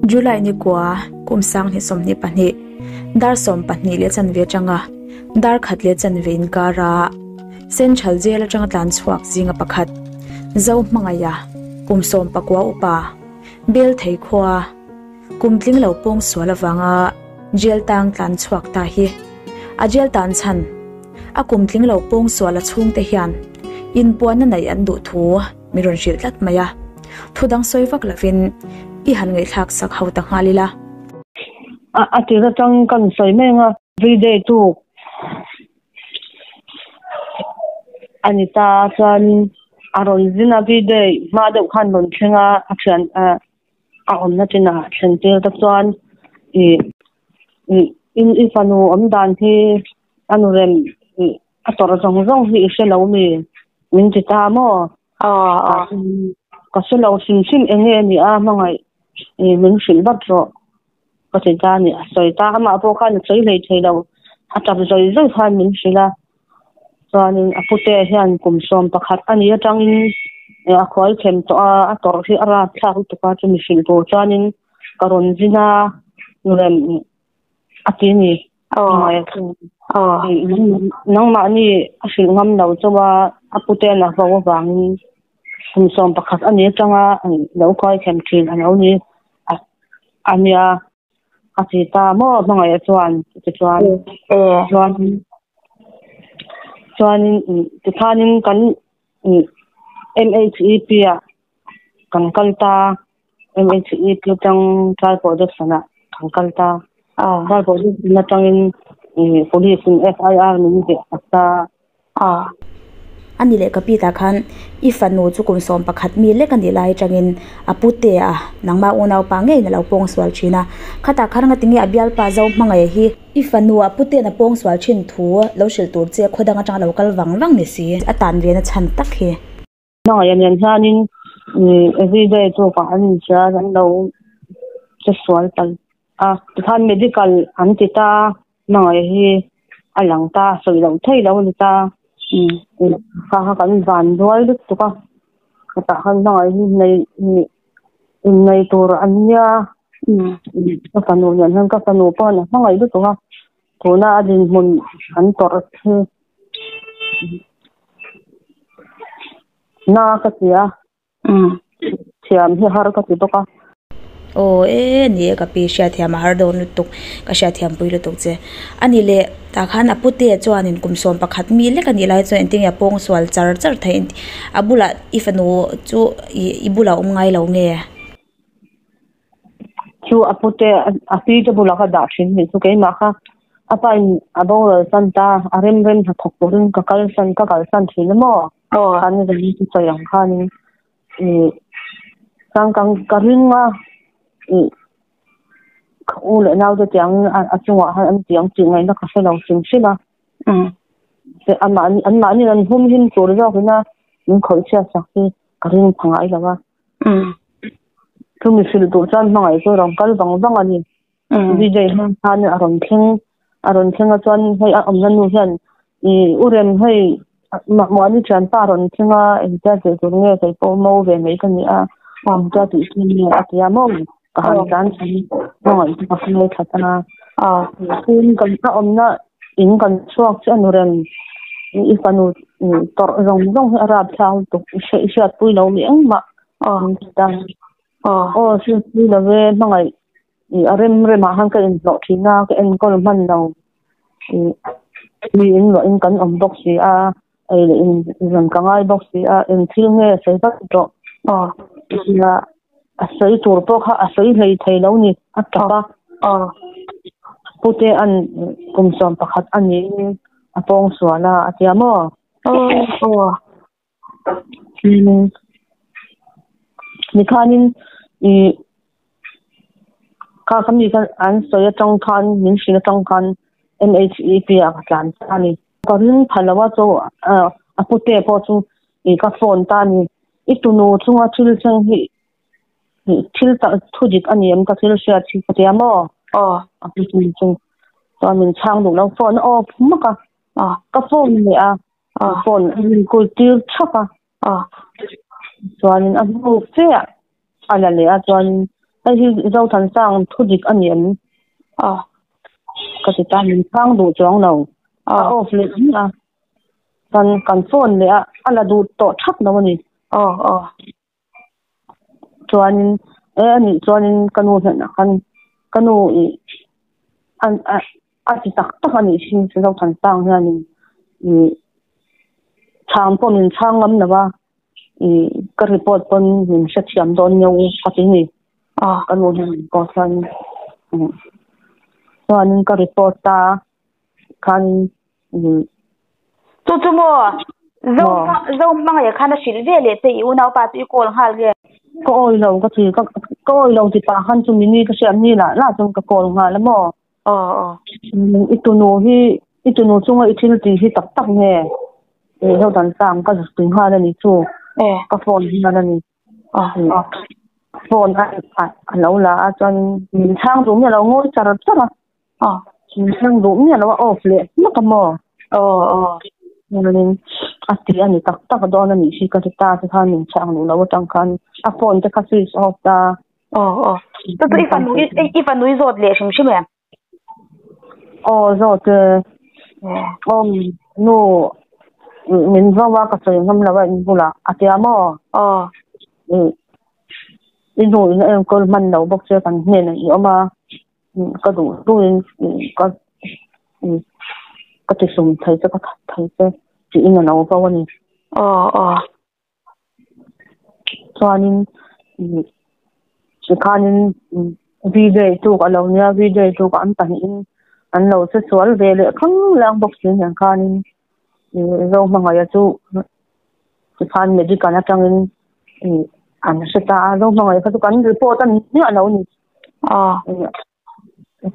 July ni kua kum 2022 dar 12 leh chanve atanga dar khat leh chanve inkara Central Jail atanga tlan chhuak zinga pakhat Zo hmangaiha kum 19 upa bel thei khua kum tling lo pawng sual awanga jail tang tlan chhuak ta hi a jail tan chhan a kum tling lo pawng sual a chhung te hian in puan na nei an duh thu mi rawn hrilh tlat mai a thudang sawi vak lovin i han ngei thlak sak ho ta nghalila. A ti ra tang kan soi mai nga everyday tu anita chuan a rawn zin a everyday hma deuh khan rawn thlenga a thian a awmna chinah thlen tir te chuan i in i fanu awm dan hi anu rem a tawrh zawng zawng hi i hrelo mi min ti ta maw ka hrelo hrim hrim enge ani a hmangaih min hrilh vat rawh ka ti ta ni a sawi ta amah pawh khan a sawi hlei thei lo a tap zawi zawi khan min hrilh a chuanin a pute hian kum 11 ani atangin a khuai khem tawh a a tawrh hi a rat thlak lutuk a chumi hrilh tur chuanin ka rawn zin a rem a ti ni nangmahni a hrilh ngam lo chawa a pute na vo awangin kum 11 ani atanga lo khuai khem thin a lo ni ania a ti ta maw hmangaih chuan ti chuan chuan chuanin tikhanin kan MHEP a kan kal ta MHEP tang trial production a kan kal ta trial production atangin police in FIR min ve ta. Ani leh kapi ta khan i fanu chu kum 11 mi lek ani lai tangin a pute a nangma unaw pa ngei na lo pawng sual thina khata khan nga tinge abial pa zo hmangai hi i fanu a pute na pawng sual thin thu lo hril tur che khodanga tang lo kal wang wang ni si atan ve na chan tak hi hmangaih nen hianin everyday chu ka an sia an lo che sual tal a tikhan medical an ti ta hmangaih hi a lang ta sawi lo thei lo ni ta kha kha kan van duai lutuk a ka khan hmangaih hi nei in nei tur an nia ka fanu nen hian ka fanu pawh a hmangaih lutuk a tuna a dinhmun an tawrh hi na ka ti a thiam hi har ka ti bawk a. O e ni ka pi hria thiam a har dawn lutuk ka hria thiam pui lutuk che ani le ta khan a pute chuanin kum 11 mi lek ani lai chuan engtin nge pawng sual char char thei a bula i fanu chu i bula awm ngai lo nge chu a pute a pi te bula ka dah thin ni chu keimah kha a pa in a boral san ta a rem rem hna thawk turin ka kal san thin maw khan ni chu sawi ang khanin sang kang ka ringa u le nau te tiang a chungah han an tiang chi ngai na ka hrelo hrim hrim a ama an mahni an hum him tur zawk ina min khawih chhiat sak hi ka ring phangai lo a chumi hrilh tur chuan hmangaih chu rawn kal vang vang ani Vijay hman khan a rawn thleng a chuan hei a awmna nu hian u rem hei mahni thianpa rawn thlenga engtia tih tur nge kei pawh mo ve mai ka ni a engtia tih tur nge a tia maw ka han tlan chhan hmangaih chu ka hmangaih that a tin kan a awmna in kan chhuak chu anu rem i fanu tawrh zawng zawng hi a rap thlak lutuk i hriat pui lo mi engmah ta aw hriat pui lo ve hmangaih a rem remah khan ka inhlawh thin a ka enkawl hman lo mi in luah in kan awm bawk si a ei leh in zan ka ngai bawk si a eng thil nge sawi vat tawh a sawi tur pawh kha a sawi hlei thei lo ni a tap a pute an kum 11 ani a pawng sual a a tia maw ni khanin kha kami kan an sawi atang khan min hrilh atang khan MHEP a ka tlan ta ni ka ring phalawa chu a pute pawh chu ka phone ta ni i tunu chunga thil thleng hi thil ta thu dik ani em ka thil hriat hi ka tia maw a pu chu chuan min chhang duh lo phone off hmak a ka phone leh a phone min kul tir thap a chuanin a hnu fe a la leh a chuanin Hei hi Zothansang thu dik a ni em? Ka ti ta min chhang duh chuang lo. A off leh mai a. Kan kan phone leh a a la duh tawh thap lo a ni. Chuanin e a nih chuanin ka nu hnenah khan ka nu ih a a a ti tak tak a nih hi Zothansang hianin ih chhang pawh min chhang ngam lo a ih ka report pawn min hrethiam dawn neu ka ti ni. Ka nu hian min call chuan chuanin ka report ta khan ih Chu chu maw Zo Zo hmangaih khan a hrilh ve leh che i unaupa chu i call nghal nge? Ka awi lo ka ti ka ka awi lo ti pah khan chu mini ka hriat ni lah lah chuan ka call nghal a maw? I tunu hi i tunu chunga i thil tih hi tak tak nge? Zodansang ka zuk tui nghal a ni chu ka phone nghal a ni. Phone a a lo la a chuan min chhang duh miah lo ngawi char char a. Min chhang duh miah lo a off leh hmak a maw? Chuanin a ti a ni tak tak dawn a nih hi ka ti ta te khan min chhang duh lo atang khan a phone te kha switch off ta. Chu chu i fanu i fanu i zawt leh hrim hrim em? Aw zawt e. Aw nu min vau a ka sawi ngam lo a in bulah a tia maw? I nu in a enkawl hman lo bawk che kan hnenah i awm a ka duh duhin ka ka tihlum thei che ka that thei che tiin a lo vau a ni. Chuanin tikhanin V-day tuk a lo nia V-day tuk an pahnihin an lo che sual ve leh khang lang bawk si nen khanin Zohmangaia chu tikhan medical atangin an hre ta a Zohmangaia kha chu kan report a ni hmiah lo a ni.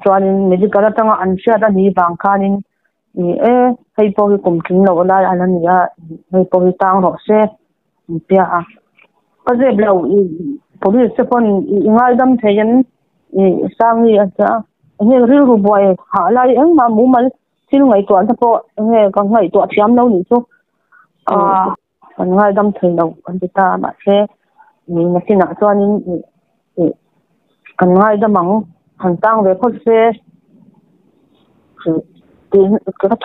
Chuanin medical atanga an hriat a nih vang khanin ni e, hei pawh hi kum tling loh lai a la ni a, hei pawh hi tang rawh se an tia a. Ka zep lo i police te pawn i ngaidam thei em i Sangi a tia a, enge rilru buai hah lai engmah mumal thil ngaihtuahna pawh enge ka ngaihtuah thiam lo nih chu. Kan ngaidam thei lo kan ti ta a, mahse nakinah chuanin kan ngaidam ang, han tang ve phawt se tiin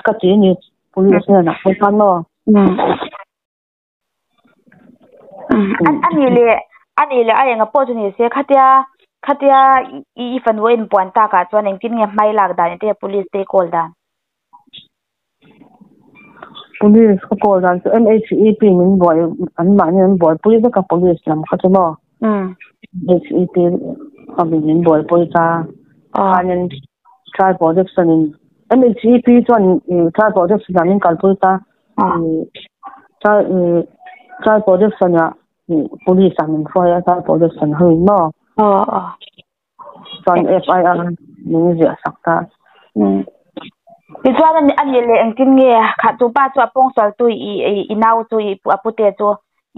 ka ti a ni police hnenah pawh khan maw. A nih leh a nih leh a enga pawh chu ni se khatia khatia i fanu a inpuan takah chuan engtin nge hmai lak dan i te police te i call dan? Police ka call dan chu MHEP min buai an mahni an buaipui vek a police lam kha chu maw MHEP khamin min buaipui ta khanin child protection in MHEP chuan child protection ah min kalpui ta child protection ah police ah min hruai a child protection ho in maw. Chuan FIR min ziah sak ta. Tichuan a nih leh engtin nge kha chu pa chu a pawngsual tu i i nau chu i a pute chu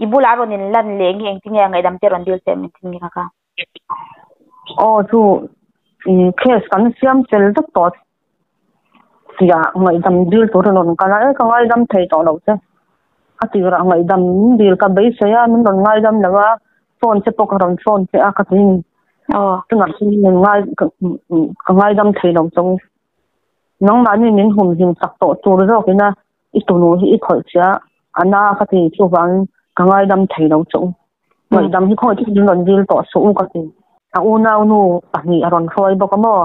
i bulah a rawn in lan leh nge engtin nge a ngaihdam te rawn dil che em engtin nge kha kha? Aw chu i case kan siam fel vek tawh tia ngaihdam dil tur a rawn kal a, e ka ngaidam thei tawh lo che a tirah ngaihdam dil ka beisei a min rawn ngaidam lo a phone che pawh ka rawn phone che a ka ti ni tunah chuan min ngai ka ngaidam thei lo chauh nangmahni min humhim chak tawh tur zawk ina i tunu hi i khawih che a a na ka ti chuvangin ka ngaidam thei lo chauh ngaihdam hi khawi min rawn dil tawh suh u ka ti a unaunu pahnih a rawn hruai bawk a maw.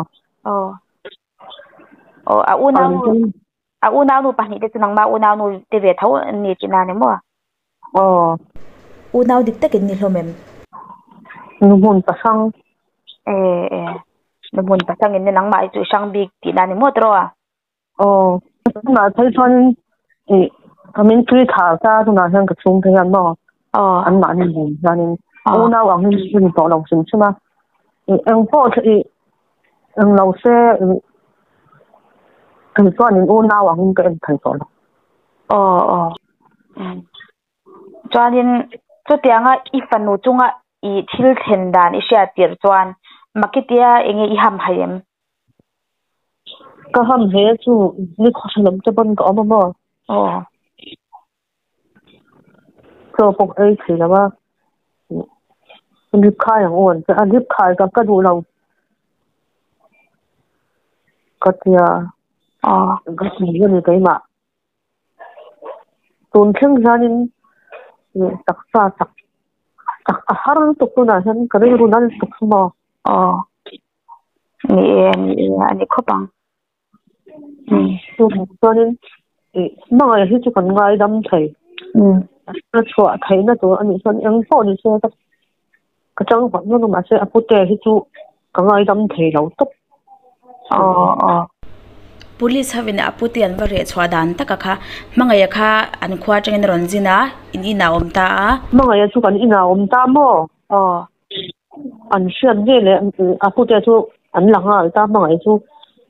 Aw a unau a unaunu pahnih te chu nangmah unaunu te ve tho an ni tihna a ni maw? Aw. Unau dik takin ni hlawm em? Nu hmun pasang. E e nu hmun pasang in ni nangmah hi chu i hrang bik tihna a ni maw tiraw? Aw tunah phei chuan ih ka min tui thar ta tunah hian ka chhung te hian maw? Aw. Anmahni nen hianin unau ang hi hun tawh lo hrim hrim a ih engpawh ih Eng lo se kei chuan in unau angin ka en thei tawh lo. Aw aw. Chuanin chutianga i fanu chunga i thil thlen dan i hriat tirh chuan Makitia enge i ham hai em? Ka ham hle chu ni khawhran te pawn ka awm a maw? Aw. Chaw pawh ei thei lo a. Rip khai ang u an ti a, rip khai ka ka duh lo ka tia. Ka ti a ni keimah. Tun thleng hianin taksa chak chak a har lutuk tunah hian ka rilru na lutuk chu maw. Aw. Ni e, ni e, a ni khawp ang. Chuanin hmangaih hi chu kan ngaidam thei. A chhuah theihna tur a nih chuan eng pawh ni se ka chang vat vat a mahse a pute hi chu ka ngaidam thei lo tawp. Police hovin a pute an va reh chhuah dan taka kha hmangaih kha an khua atangin a rawn zin a, in inah a awm ta a. Hmangaih chu kan inah a awm ta maw? An hriat ve leh a pute chu an la nghal ta hmangaih chu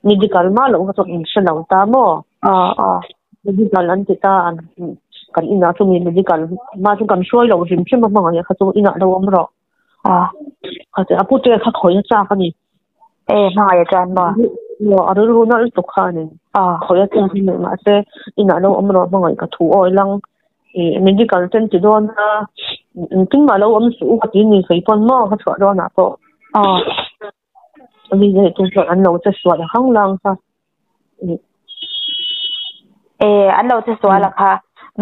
medical mah loh kha chuan in hre lo ta maw? Medical an ti ta an kan inah chu mi medical mah chu kan hruai loh hrim hrim a hmangaih kha chu inah lo awm rawh. A pute kha khawih a chak a ni. E hmangaih chuan maw? Maw a rilru nalh lutuk kha a ni. Khawih a chak a ni mahse inah lo awm rawh hmangaih ka thu awi lang. Medical ten ti dawn a engtin mah lo awm suh u ka ti ni kei pawn maw ka chhuah dawnah pawh. Mi leh tu chuan an lo che sual a hang lang kha. E an lo che sual a kha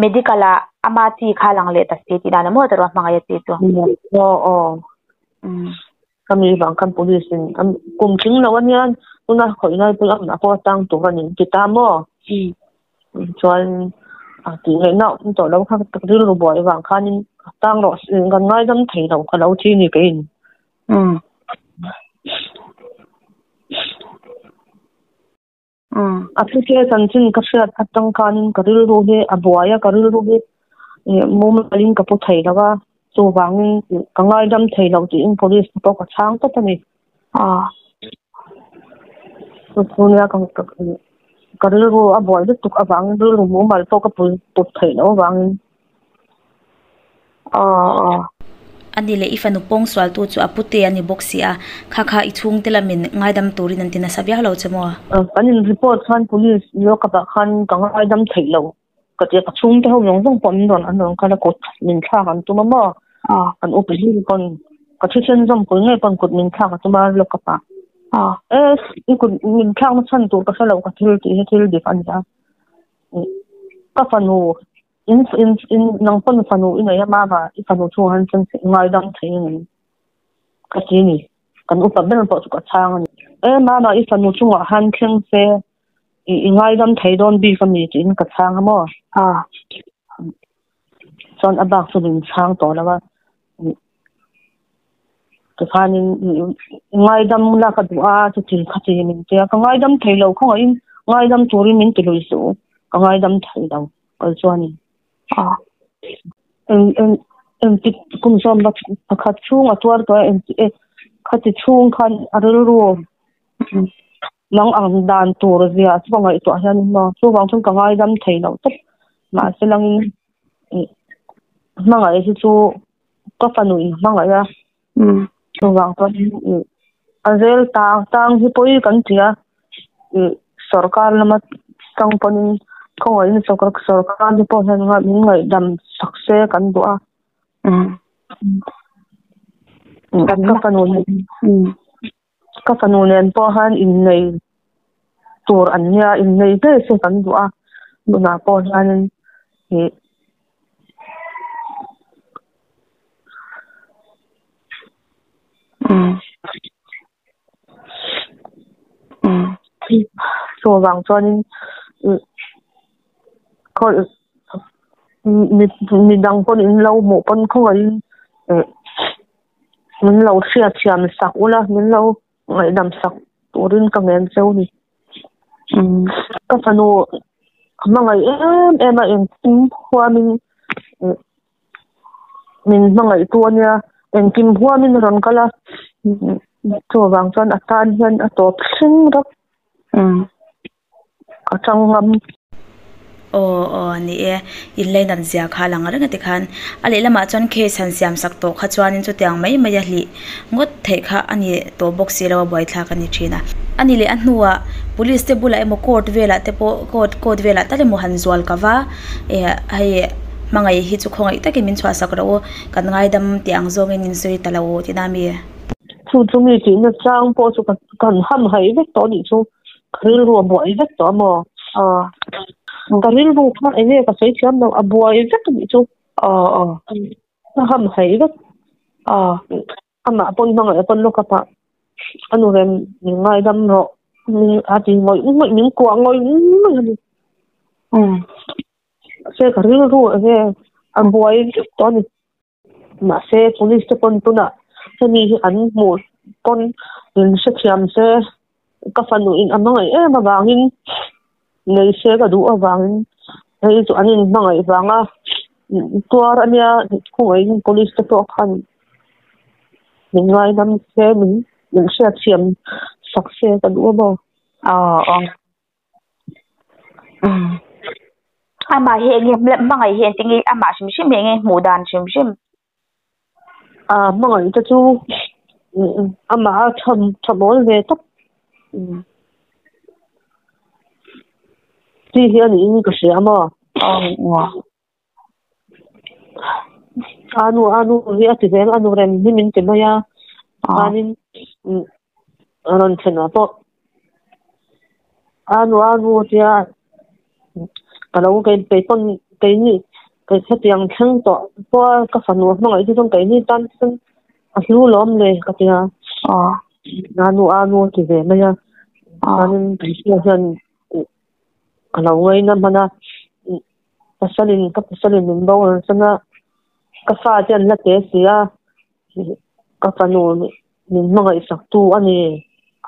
medical ah ama chi kha lang leh ta si tih dan a maw ta ruah hmangaih a chi chu. Aw aw. Kami vang khan police in kum tling lo ania tuna khawih lai pawh amah pawh a tang tur a ni ti ta maw. Chuan a tih ngaihna awm tawh lo kha rilru buai vang khanin tang rawh kan ngaidam thei lo ka lo thi ni keiin. A thute chanchin ka hriat atang khanin ka rilru hi a buai a, ka rilru hi mumalin ka pu thei lo a, chuvangin ka ngaidam thei lo tiin police te pawh ka chhang tawp a ni. Chunia ka rilru a buai lutuk avangin rilru mumal pawh ka put theih loh avangin. Ani leh i fanu pawng sualtu chu a pute a ni bawk si a, kha kha i chhungte lamin ngaidam turin an ti nasa viau lo che maw? Kan in report khan police lawkapah khan ka ngaidam theih lo ka ti a, ka chhungte ho zawng zawng pawh min rawn an rawn kal a, kut min thlak an tum a maw? Kan upa hlim pawn ka thisen zawmpui ngei pawn kut min thlak a tum a lawkapah. E i kut min thlakna chhan tur ka hre lo ka thil tih hi thil dik a ni a, ka fanu In in in nang pawn fanu i nei a mama i fanu chungah hian chuan ngaidam thei a ni ka ti ni. Kan upa ber pawh chu ka chhang a ni. E mama i fanu chungah hian thleng se i i ngaidam thei dawn bik a mi tiin ka chhang a maw? Chuan a bak chu min chhang tawh lo a. Tikhanin ngaidam la ka duh a chuti khati min tia ka ngaidam thei lo khawngaihin ngaidam turin min ti lui suh u ka ngaidam thei lo kal chuanin eng eng engtik kum sawm pakhat chhung a tuar tawh a engti e khati chhung khan a rilru nang ang dan tur zia chu ka ngaihtuah hian maw chuvang chuan ka ngaidam thei lo tawp mahse langin hmangaih hi chu ka fanu in hmangaih a chuvang chuan a zel tang tang hi pawi kan ti a sorkar lama tang pawhin khawngaihin sorkar sorkar te pawh hian min ngaihdam sak se kan duh a ka fanu ka fanu nen pawh hian innei tur an nia innei ngei se kan duh a tunah pawh hianin ih chuvang chuanin ih khawi midang pawn in lo hmuh pawn khawngaihin ih. Min lo hriatthiam sak ula, min lo ngaihdam sak turin ka ngen cheu ni. Ka fanu hmangaih em em a engkim huamin min hmangaih tu ania, engkim huamin a rawn kal a, chuvang chuan a tan hian a tawp thleng rawk. Ka chang ngam. Aw aw ni e, in lei nat zia kha a lang reng a tikhan a lehlamah chuan case han siam sak tawh kha chuanin chutiang mai mai a hlih ngawt theih kha a ni tawh bawk si lo a buaithlak a ni thin a. A ni leh a hnuah police te bulah emaw court velah te pawh court court velah tal emaw han zual ka va eh hei. Hmangaih hi chu khawngaih takin min chhuahsak rawh u, kan ngaidam tih ang zawngin in sawi ta lo tihna a mi? Chu chu mi tihna chang pawh chu kan hamhaih vek tawh anih chu, ka rilru a buai vek tawh a maw? Aw. Ka rilru kha enge ka sawi thiam lo, a buai vek anih chu. Aw aw. Ka hamhaih vek. Aw. Amah pawn hmangaih pawn lawk a pah a nu rem min ngaidam rawh a ti ngawih ngawih min kuah ngawih ngawih a ni. Mahse ka rilru enge a buai vek tawh a ni. Mahse police te pawn tunah hemi hi an hmuh pawn min hrethiam se ka fanu in a hmangaih em avangin nei se ka duh avangin hei chu an inhmangaih vanga tuar a nia khawngaihin police te pawh khan min ngaidam se min min hriatthiam sak se ka duh a maw. Aw aw. Amah hi enge hmangaih hi engtin nge amah hrim hrim hi enge hmuh dan hrim hrim. A hmangaih te chu amah a tha tha mawl ve tawp chi hi a niin ka hria maw. Anu anu hi a ti zel anu rem hi min ti mai a chuanin a rawn thlen ah pawh anu anu a tia ka lo kei pawn keini kei hetiang thleng tawh pawh a ka fanu hmangaih te chuan keini tan chuan a hlu lawm le ka tia anu anu a ti ve mai a chuanin hmeichhia hian ka lo ngaina hman a pasalin ka pasalin min boral chuan a ka fate an la te si a ka fanu min hmangaih sak tu a ni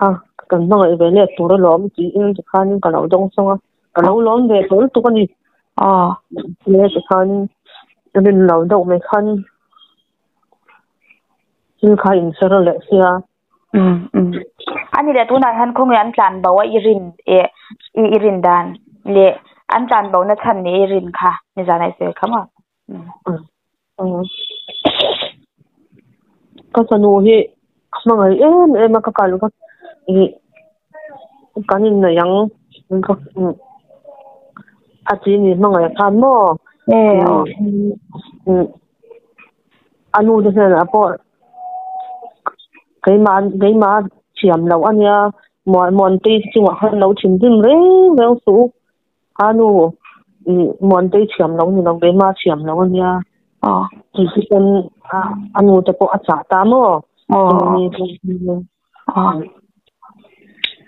a kan hmangaih ve let tur alawm tiin tikhanin ka lo dawng sawng a ka lo lawm ve hlawl tuk a ni le tikhanin rin lo deuh mai khan thil kha a inser leh sia. Ani leh tunah hian khawnge an tlan bo a i rin eh i rin dan leh an tlan bo na chhan nih i rin kha nizan a i sawi kha maw? Ka fanu hi a hmangaih em em a ka kal ka ih kan inneih ang a ti ni hmangaih khan maw a nu te hnenah pawh keimah keimah thiam loh a nia Muantei chungah khan lo thinrim reng reng suh u. A nu Muantei thiam lo ni lo keimah thiam lo a nia. Tih hi chuan a nu te pawh a chah ta maw?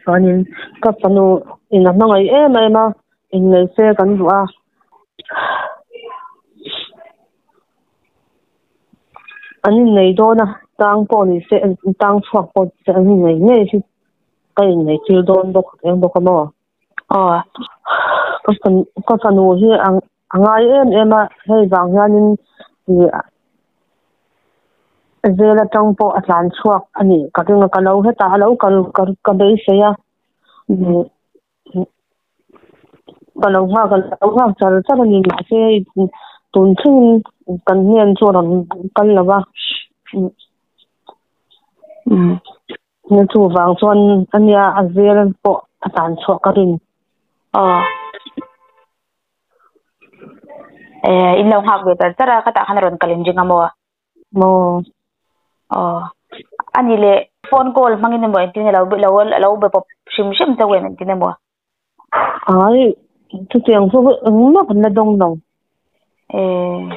Chuanin ka fanu in a hmangaih em em a, innei se kan duh a. An innei dawn a, tang pawh ni se, tang chhuak pawh ni se an innei ngei hi ka innei tir dawn bawk reng bawk a maw? Aw. Ka fanu ka fanu hi a a ngai em em a, hei vang hianin ih zel atang pawh a tlan chhuak a nih ka ring a, ka lo hetah a lo kal ka ka beisei a, ka lo nghak a lo nghak char char a ni mahse hei tun thlengin kan hnen chu a rawn kal lo va. Chuvang chuan a nia a zel pawh a tan chhuah ka rin. Aw. Eh, in lo nghak ve char char a, khatah khan a rawn kal inring a maw? Maw. Aw. Ani leh phone call hmangin emaw engtin alo lo be pawp hrim hrim chauh em engtin emaw? Ai, chutiang chu engmah kan la dawng lo. Eh.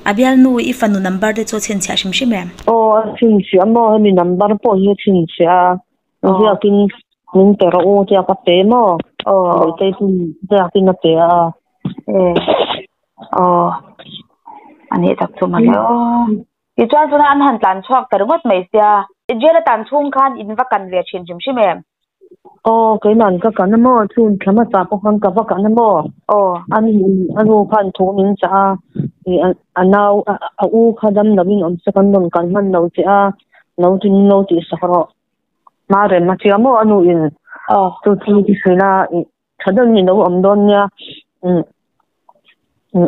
A bialnu i fanu number te chu a chhinchhiah hrim hrim em? Aw, a chhinchhiah maw? Hemi number pawh hi a chhinchhiah a, ziakin min pe rawh u tia ka pe maw? Aw. Bawihtei chu ziakin a pe a. Eh. Aw. A nih tak chu mawle aw. Tichuan chuna an han tlan chhuak ta ringawt mai sia. Jail a tan chhung khan in va kan ve thin hrim hrim em? Aw, keiman ka kan a maw? Chhun thla hmasa pawh khan ka va kan a maw? Aw. A nu khan thu min chah a, ih a nau a u kha dam lovin awm se kan rawn kal hman lo che a, lo tin lo tih sak rawh. Hma rem a tia maw a nu in? Aw. Chu chu ti hrilh a, ih tha deuhin i lo awm dawn nia,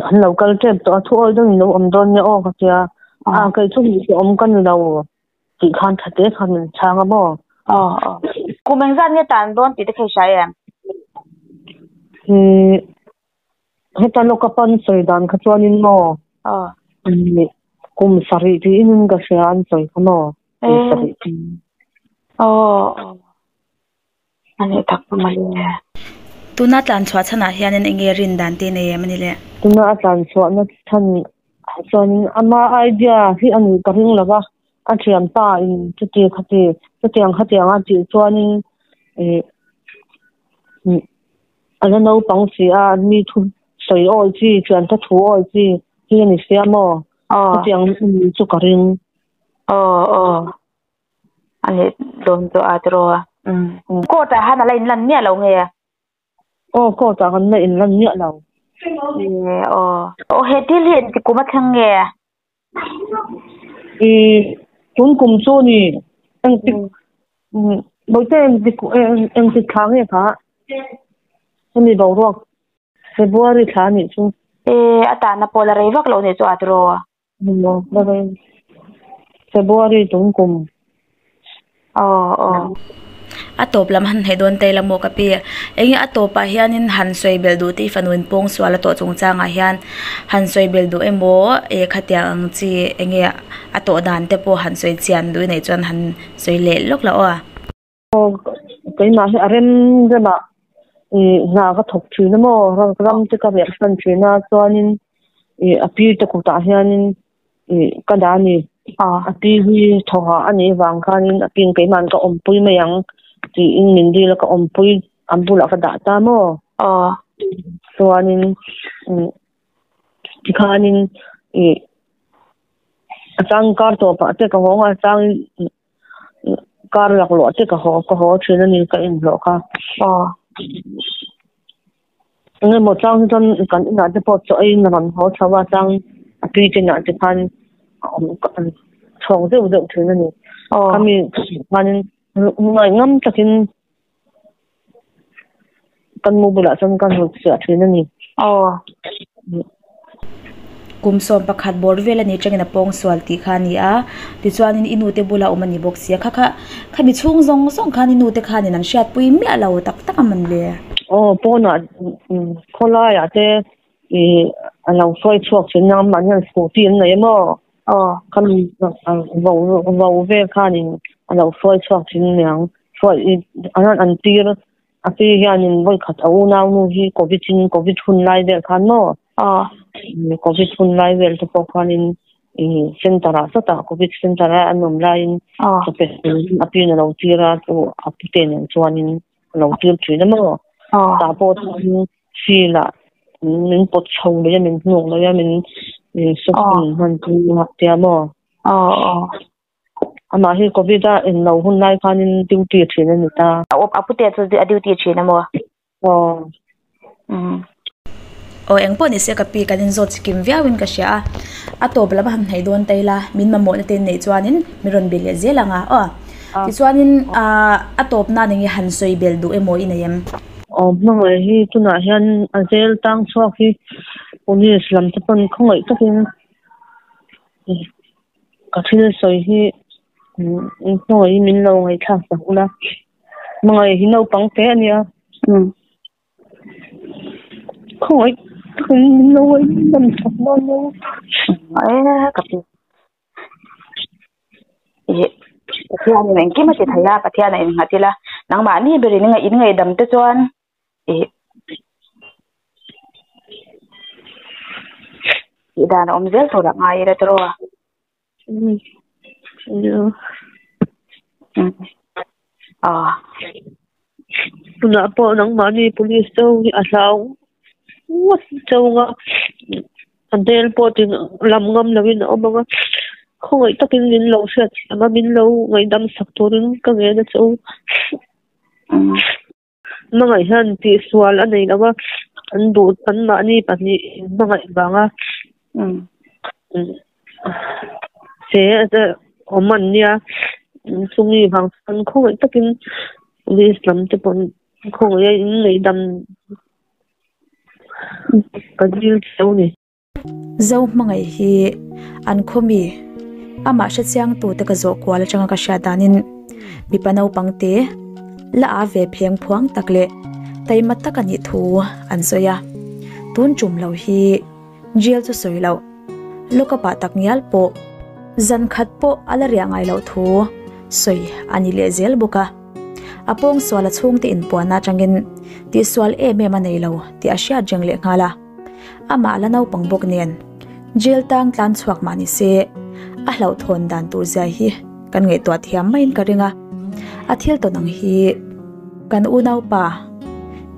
an lo kal tep tawh a, thu awi deuhin i lo awm dawn nia aw ka tia, a kei chu hmuh tawh awm ka ni lo tih khan tha te khan min chhang a maw? Aw aw. Kum engzat nge tan dawn tih te kha i hria em? Ih. Heta lawka pan sawi dan kha chuanin maw kum sarih tiin in ka hria an sawi kha maw kum sarih tiin. Aw a nih tak chu mawle. Tuna tlan chhuah chhanah hianin eng nge rin dan te nei em a ni le? Tuna a tlan chhuahna chhan ah chuanin ama idea hi a nih ka ring lo va, a thianpa in chuti khati chutiang khatiang a tih chuanin ih A la naupang si a, mi thu sawi awi chi, thiantha thu awi chi hi a ni sia maw? Chutiang ni chu ka ring. Aw aw, a nih dawn chu a tiraw a. Court ah han a la inlan miah lo nge? Aw, court ah kan la inlan miah lo. Aw, aw he thil hi engti kum a thleng nge? I tun kum chu ni engtik bawihte engtik engtik thla nge kha hemi boruak February thla anih chu. E a tahna pawh la rei vak lo nih chu a tiraw. La rei February tun kum. Aw aw. A tawp lam han hnaih dawn ta ila maw ka pi. Enge a tawpah hianin han sawi belh duh tih fanuin pawng sual a tawh chungchangah hian han sawi belh duh emaw eh khatiang ang chi enge a tawh dan te pawh han sawi chian duh i neih chuan han sawi leh lawk la aw a. Aw keimah hi a rem remah ih hna ka thawk thin a maw ram te ka riah hran thin a chuanin ih a pi te kutah hianin ih ka dah a ni. A pi hi thawhah a nih vang khanin a piin keimahni ka awmpui mai ang tiin min dil a ka awmpui an bulah ka dah ta maw? Chuanin tikhanin ih a chang kar tawpah te ka hawng a a changin kar laklawh te ka haw ka haw thin a ni ka inhlawh kha. Eng emaw chang hi chuan kan inah te pawh chaw eiin a rawn haw chho a chang a tui te inah te khan a awm chhawk deuh deuh thin a ni. Khami khanin ngaihngam takin kan mu bulah chuan ka hnut chiah thin a ni. Kum sawm pakhat bawr vel a ni tangin a pawng sual tih kha a ni a tichuanin i nute bula awm a ni bawk sia kha kha khami chhung zawng zawng khan i nute khanin an hriatpui miah lo tak tak a man le. Aw pawnah khawlaiah te ih a lo sawi chhuak thin a mahni hian scooty an nei emaw Aw khami vo vo vel khanin a lo sawi chhuak thin aniang hruai an tir A pi hianin vawi khat a unau nu hi Covid in Covid hun lai vel khan maw? Aw. Covid hun lai vel te pawh khanin center ah sawtah Covid center a an awm laiin chawpe a piin a lo tir a chu a pute nen chuanin a lo tir thin a maw? Tah pawh chuan field ah min pawt chho mai a min hnuk mai a min sawp hman pui a tia maw? Aw aw. Amah hi Covid a en lo hun lai khanin duty thin a ni ta. A pute chu a duty thin a maw? Aw. Umm. Aw engpawh ni se ka pi kan inzawt chikim viauin ka hria a, a tawp lam a han hnaih dawn ta ila min mamawhna te neih chuanin min rawn be leh zel ang a aw. Tichuanin a tawp nan enge han sawi belh duh emaw i nei em? Aw hmangaih hi tunah hian a zel tang chhuak hi police lam te pawn khawngaih takin Ka thil sawi hi hmangaih min lo ngaihthlak sak ula, hmangaih hi naupang te a nia. Khawngaih takin min lo ngaihdam sak dawn nia. Ka pi. Ih Pathian in engkim a ti thei a, Pathian a innghat ila, nangmahni berin in ngaihdam te chuan ih tih dan a awm zel tur a ngai ila tiraw a. Aw. Tunah pawh nangmahni police cho hi a hlau ngawt chauh a, a hmel pawh ti lam ngam lovin a awm ang a, khawngaih takin min lo hriatthiam a, min lo ngaihdam sak turin ka ngen a che u. Hmangaih hian tihsual a nei lo a, an duh an mahni pahnih in hmangaih vanga che awm an nia chumi vang chuan khawngaih takin police lam te pawh khawngaih a in ngaihdam ka dil cheu a ni. Zo hmangaih hi an khaw mi amah hre chiang tute ka zawh kual atanga ka hriat danin mipa naupang te la a ve pheng phuang tak leh taima tak a nih thu an sawi a. Tun tum lo hi jail chu sawi loh lockup ah tak ngial pawh zan khat pawh a la riah ngai loh thu sawi a ni leh zel bawk a. A pawng sual a chhungte inpuanna atangin tihsual em em a nei lo tih a hriat reng leh nghal a. Amah la naupang bawk nen jail tang tlan chhuak mah ni se a hlauhthawn dan tur zia hi kan ngaihtuah thiam maiin ka ring a. A thil tawn ang hi kan unaupa,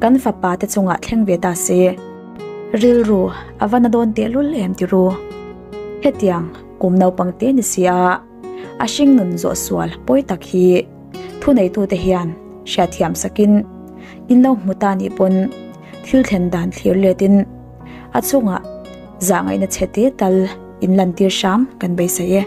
kan fapa te chungah thleng ve ta se rilru a va na dawn tehlul em ti ru. Hetiang kum naupang te ni si a a hringnun zawh sual pawi tak hi thuneitute hian hriatthiam sakin in lo hmu ta nih pawn thil thlen dan thlir letin a chungah zahngaihna chhe te tal in lantir hram kan beisei e.